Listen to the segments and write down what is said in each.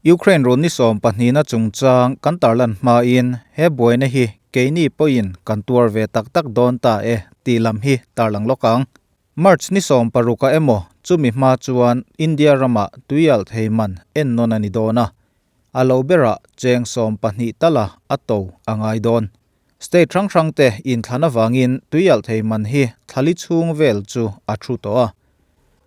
Ukraine run ni sawmpahnihna chungchang kan tarlan hmain he buaina hi keini pawhin kan tuar ve tak tak dawn ta e tih lam hi tarlang lawk ang. March ni sawmparuka emaw chumi hma chuan India ramah tuialh thei man ennawn a ni dawn a, a lo berah cheng 12 tala a to a ngai dawn. State hrang hrangte inthlan avangin tuialh thei man hi thlali chhung vel chu a thu tawh a.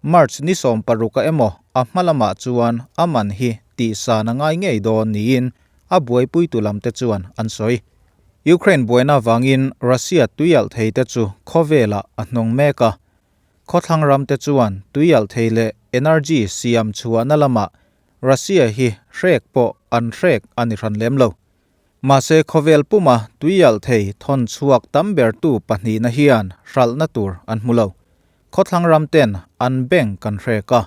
March ni 16 a emaw a hma lamah chuan a man hi tihsan a ngai ngei dawn niin a buaipuitu lamte chuan an sawi. Ukraine buaina avangin Russia tuialh theite chu khawvelah a hnawng mek a. Khawthlang ramte chuan tuialh thei leh energy siam chhuahna lamah Russia hi hrek pawh an hrek a ni hran lem lo. Mahse khawvel puma tuialh thei thawn chhuak tam bertu pahnihna hian hralhna tur an hmu lo. Khawthlang ram ten an bank kan hrek a,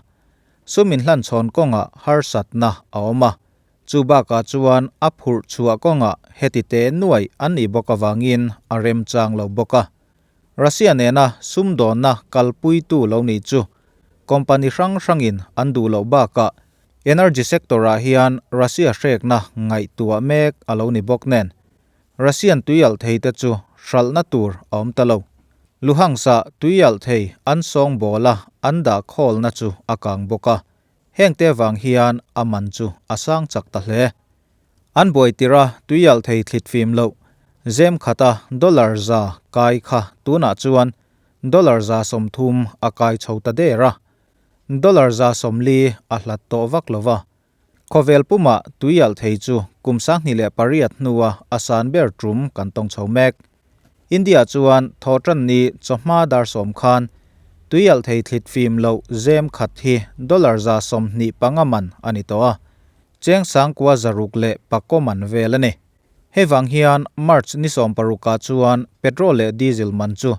sum inhlanchhawn kawngah harsatna a awm a, chu bakah chuan a phurh chhuah kawngah heti te nuai an nih bawk avangin a remchang lo bawk a. Russia nena sumdawnna kalpuitu lo nih chu company hrang hrangin an duh loh bakah Energy sector-ah hian Russia hrekna ngaihtuah mek a lo ni bawk nen, Russian tuialh theite chu hralhna tur a awm ta lo. Luhansk-ah tuialh thei an sawngbawl a, an dah khawlna chu a kang bawk a. Hengte avang hian a man chu a sang chak ta hle. An buai tirh a tuialh thei thlit fim loh, zem khata dollar za kai kha tunah chuan dollar 130 a kai chho ta der a. Dollar 140 a hlat tawh vak lo va. Khawvel pumah tuialh thei chu kum 2008 hnua a san ber tum kan tawng chho mek. India chuan thawhtan ni chawhma dar 10 khan tuialh thei thlit fim loh zem khat hi dollar 25 man a ni tawh a, cheng 9604 man vel a ni. Hei vang hian March ni 16 chuan petrol leh diesel man chu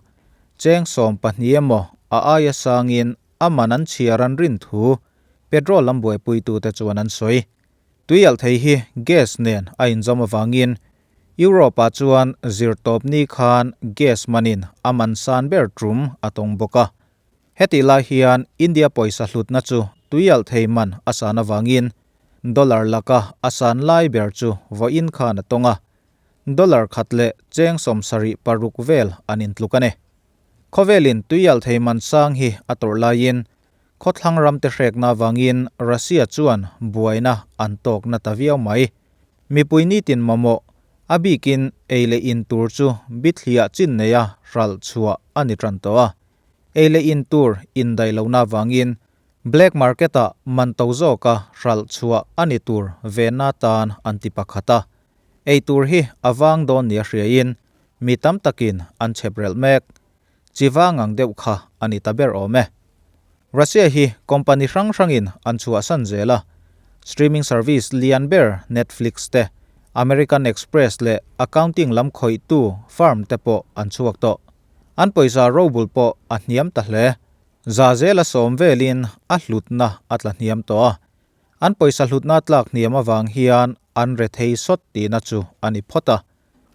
cheng 12 emaw a aia sangin a man an chhiar an rin thu petrol lam buaipuitute chuan an sawi. Tuialh thei hi gas nen a inzawm avangin Europe-ah chuan zirtawp ni khan gas manin a man san ber tum a tawng bawk a. Hetih lai hian India pawisa hlutna chu tuialh thei man a san avangin dollar laka a san lai ber chu vawiin khan a tawng a. Dollar khat leh cheng 76 vel an intluk a ni. Khawvelin tuialh thei man sang hi a tawrh laiin khawthlang ramte hrekna avangin Russia chuan buaina an tawkna ta viau mai. Mipui nitin mamawh a bikin ei leh in tur chu bithliah chin neia hralh chhuah a ni tan tawh a. Ei leh in tur indaih lohna avangin black market-ah man to zawka hralh chhuah a ni tur venna tan an ti pakhat a. Ei tur hi a vang dawn nia hriain mi tam takin an chhep relh mek. Chiva ngang deuh kha a ni ta ber awm e. Russia hi company hrang hrangin an chhuahsan zel a, streaming service lian ber Netflix te, American Express leh accounting lam khawihtu firm te pawh an chhuak tawh. An pawisa ruble pawh a hniam ta hle. Za zela 10 velin a hlutna a tla hniam tawh a. An pawisa hlutna tlak hniam avang hian an re thei sawt tihna chu a ni phawt a.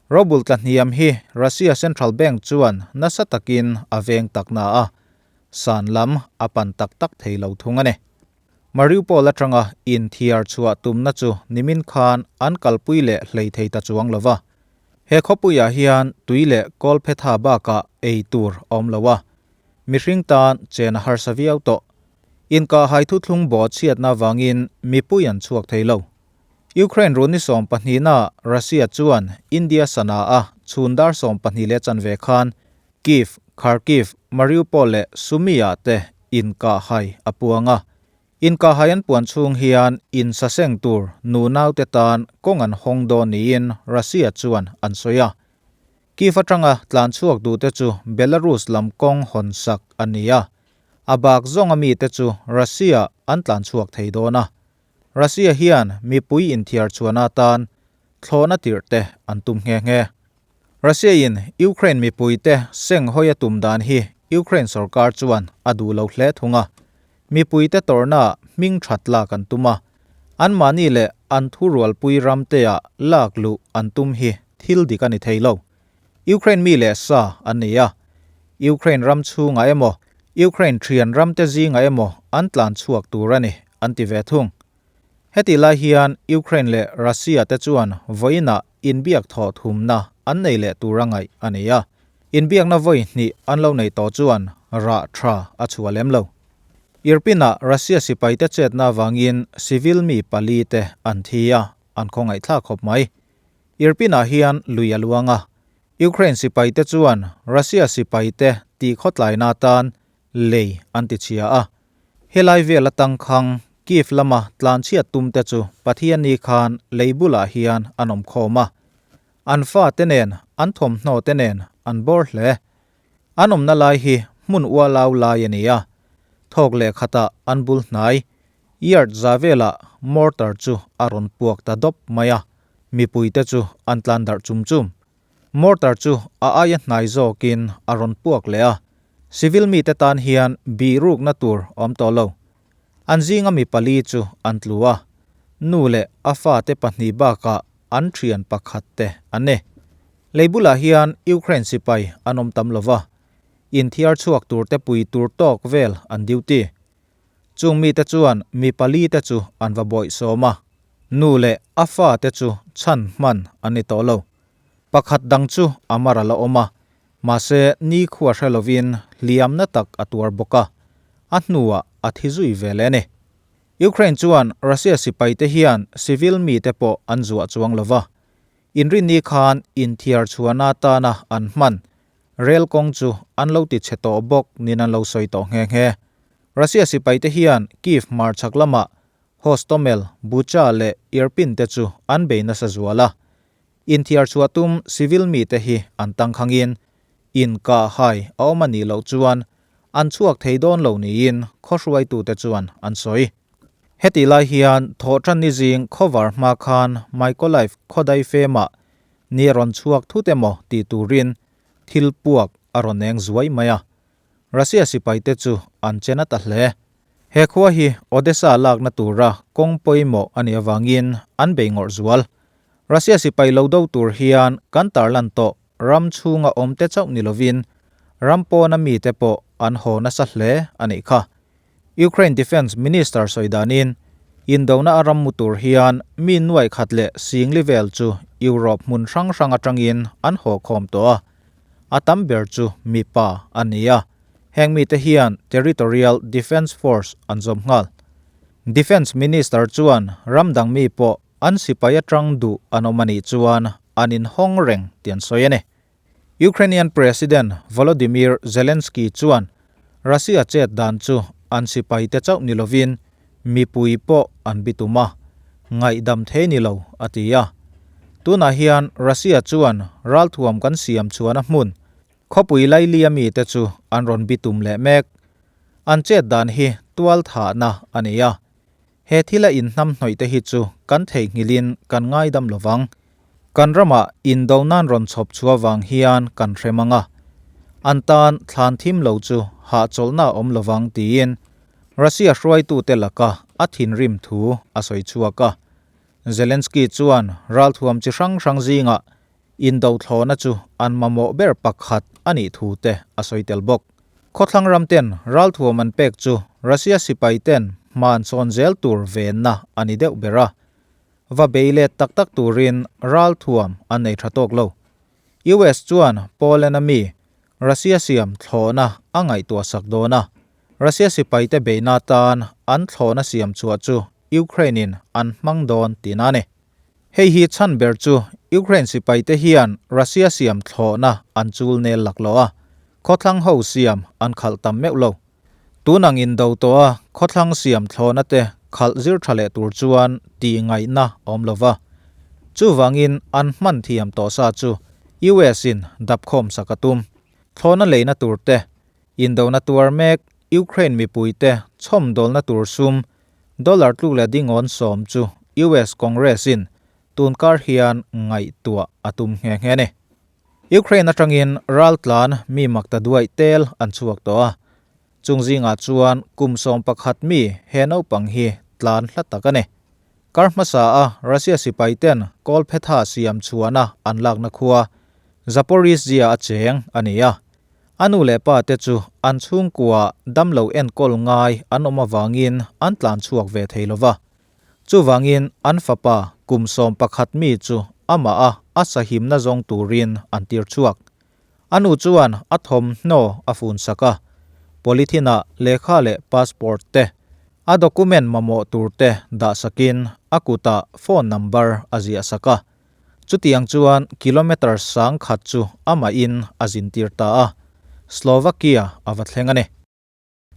Ruble tla hniam hi Russia Central Bank chuan nasa takin a veng takna a, san lam a pan tak tak thei lo thung a ni. Mariupol atanga inthiar chhuah tumna chu nimin khan an kalpui leh hlei thei ta chuang lo va. He khawpuiah hian tui leh kawlphetha bakah ei tur a awm lo a, mihring tan chen a harsa viau tawh. Inkah hai thuthlung bawh chhiatna avangin mipui an chhuak thei lo. Ukraine run ni 12na Russia chuan India sana a chhun dar 12 leh chanve khan Kyiv, Kharkiv, Mariupol leh Sumy-ah te inkah hai a puang a. Inkah hai an puan chhung hian insaseng tur nu naute tan kawng an hawng dawn niin Russia chuan an sawi a. Kyiv atanga tlan chhuak duhte chu Belarus lam kawng hawn sak a ni a. A bak zawnga mite chu Russia an tlan chhuak thei dawn a. Russia hian mipui inthiar chuan atan thlawhna tirh te an tum nghe nghe. Russia in Ukraine mipui te seng hawi a tum dan hi Ukraine sorkar chuan a duh lo hle thung a. Mipui te tawrhna hming that lak an tum a. An mahni leh an thurualpui ramtea lak luh an tum hi thil dik a ni thei lo. Ukraine mi leh sa an ni a. Ukraine ram chhungah emaw, Ukraine thian ramte zingah emaw an tlan chhuak tur a ni, an ti ve thung. Hetih lai hian Ukraine leh Russia te chuan vawiinah inbiak thawh thumna an nei leh tura ngaih a ni a, inbiakna vawi hnih an lo nei tawh chuan rah tha a chhuah lem lo. Irpin-ah Russia sipaite chetna avangin civil mi pali te an thi a, an khawngaihthlak khawp mai. Irpin-ah hian lui a luang a, Ukraine sipaite chuan Russia sipaite tihkhawtlaina atan lei an ti chhia a. Helai vel atang khang Kyiv lama tlanchhiat tum te chu Pathianni khan lei bulah hian an awm khawm a. An fa te nen, an thawmhnaw te nen an bawr hle. An awmna lai hi hmun ualau lai a ni a. Thawk leh khatah an bul hnai, yard za velah mortar chu a rawn puak ta dawp mai a, mipui te chu an tlan darh chum chum. Mortar chu a aia hnai zawkin a rawn puak leh a, civil mite tan hian bih rukna tur awm tawh lo. An zinga mi pali chu an tlu a, nu leh a fate pahnih bakah an thian pakhat te an ni. Lei bulah hian Ukraine sipai an awm tam lova, inthiar chhuak tur te pui tur tawk vel an duty. Chung mite chuan mi pali te chu an va bawih sawm a, nu leh a fate chu chhan hman an ni tawh lo. Pakhat dang chu a mar a la awm a, mahse nikhua hre lovin hliamna tak a tuar bawk a, a hnuah a thi zui ve leh a ni. Ukraine chuan Russia sipaite hian civil mite pawh an zuah chuang lo va, inrinni khan inthiar chhuahna atana an hman Rel kawng chu an lo ti chhe tawh bawk niin an lo sawi tawh nghe nghe. Russia sipaite hian Kyiv hmarchhak lamah Hostomel, Bucha leh Irpin te chu an bei nasa zual a. Inthiar chhuah tum civil mite hi an tangkhangin inkah hai a awm a nih loh chuan an chhuak thei dawn lo niin khaw hruaitute chuan an sawi. Hetih lai hian thawhtanni zing khawvar hma khan Mykolaiv khawdai femah Ni a rawn chhuak thut emaw tih turin thil puak a rawn eng zuai mai a, Russia sipaite chu an che na ta hle. He khua hi Odessa lakna tura kawng pawimawh a nih avangin an bei ngawrh zual. Russia sipai lo do tur hian kan tarlan tawh ram chhunga awmte chauh ni lovin ram pawna mite pawh an haw nasa hle a nih kha. Ukraine Defence Minister sawi danin, indona a ram mu tur hian mi nuai khat leh singli vel chu Europe hmun hrang hrang atangin an haw khawm tawh a, a tam ber chu mipa a ni a, heng mite hian Territorial Defence Force an zawm nghal. Defence Minister chuan ram dang mi pawh an sipai atang duh an awm a nih chuan an inhawng reng tih an sawi a ni. Ukrainian President Volodymyr Zelensky chuan Russia chet dan chu an sipaite chauh ni lovin mipui pawh an bitum a, ngaihdam thei ni lo, a ti a. Tunah hian Russia chuan ralthuam kan siam chuan a hmun, khawpui lailia mite chu an rawn bitum leh mek. An chet dan hi tualthahna a ni a. He thila inhnamhnawih te hi chu kan theihnghilhin kan ngaidam lo vang. Kan ramah indo nan rawn chhawp chhuah vang hian kan hrem ang a, an tan thlan thim lo chu hahchawlhna a awm lo vang tiin Russia hruaitute laka a thinrim thu a sawi chhuak a. Zelensky chuan ralthuam chi hrang hrang zingah Indo thlawhna chu an mamawh ber pakhat a nih thu te a sawi tel bawk. Khawthlang ram ten ralthuam an pek chu Russia sipai ten hma an sawn zel tur venna a ni deuh ber a. Va bei let tak tak turin ralthuam an nei tha tawk lo. US chuan Poland a mi Russia siam thlawhna a ngaihtuah sak dawn a. Russia sipaite beihna atan an thlawhna siam chhuah chu Ukraine in an hmang dawn tihna a ni. Hei hi chhan ber chu Ukraine sipaite hian Russia siam thlawhna an chul nel laklawh a, khawthlang ho siam an khalh tam meuh lo. Tun ang indo tawh a khawthlang siam thlawhna te khalh zir tha leh tur chuan tih ngaihna awm lo va. Chuvangin an hman thiam tawh sa chu US in dapkhawm sak a tum. Thlawhna leina tur te, indona tuar mek Ukraine mipuite chhawmdawlna tur sum Dollar tluk leh dingawn sawm chu US Congress in tun kar hian ngaihtuah a tum nghe nghe a ni. Ukraine atangin raltlan mi makta duaih tel an chhuak tawh a, chung zingah chuan kum 11 mi he naupang hi tlan hla tak a ni. Kar hmasa a Russia sipai ten kawlphetha siam chhuahna an lakna khua Zaporizhzhia a cheng a ni a, A nu leh pa te chu an chhungkua damlo enkawl ngai an awm avangin an tlan chhuak ve thei lo va. Chuvangin an fapa kum 11 mi chu amah a a sahimna zawng turin an tir chhuak. A nu chuan a thawmhnaw a fun sak a, polythene ah lehkha leh passport te, a document mamawh tur te dah sakin a kutah phone number a ziah sak a. Chutiang chuan kilometre 1000 chu amahin a zintir ta a, Slovakia a va thleng a ni.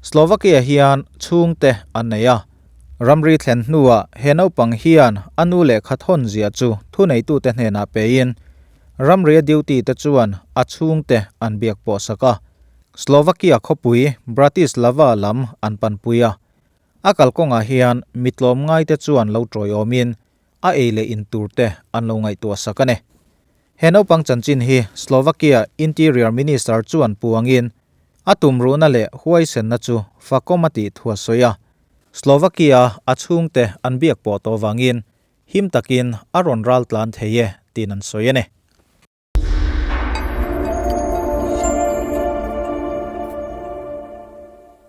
Slovakia hian chhungte an nei a, ramri thlen hnuah he naupang hian a nu lehkha thawn ziah chu thuneitute hnenah pein ramria duty te chuan a chhungte an biak pawh sak a, Slovakia khawpui Bratislava lam an panpui a. A kalkawngah hian mi tlawmngaite chuan lo tawiawmin a ei leh in tur te an lo ngaihtuah sak a ni. He naupang chanchin hi Slovakia Interior Minister chuan puangin a tumruhna leh huaisenna chu fakawm a tih thu a sawi a. Slovakia a chhungte an biak pawh tawh vangin him takin a rawn ral tlan thei e tiin an sawi a ni.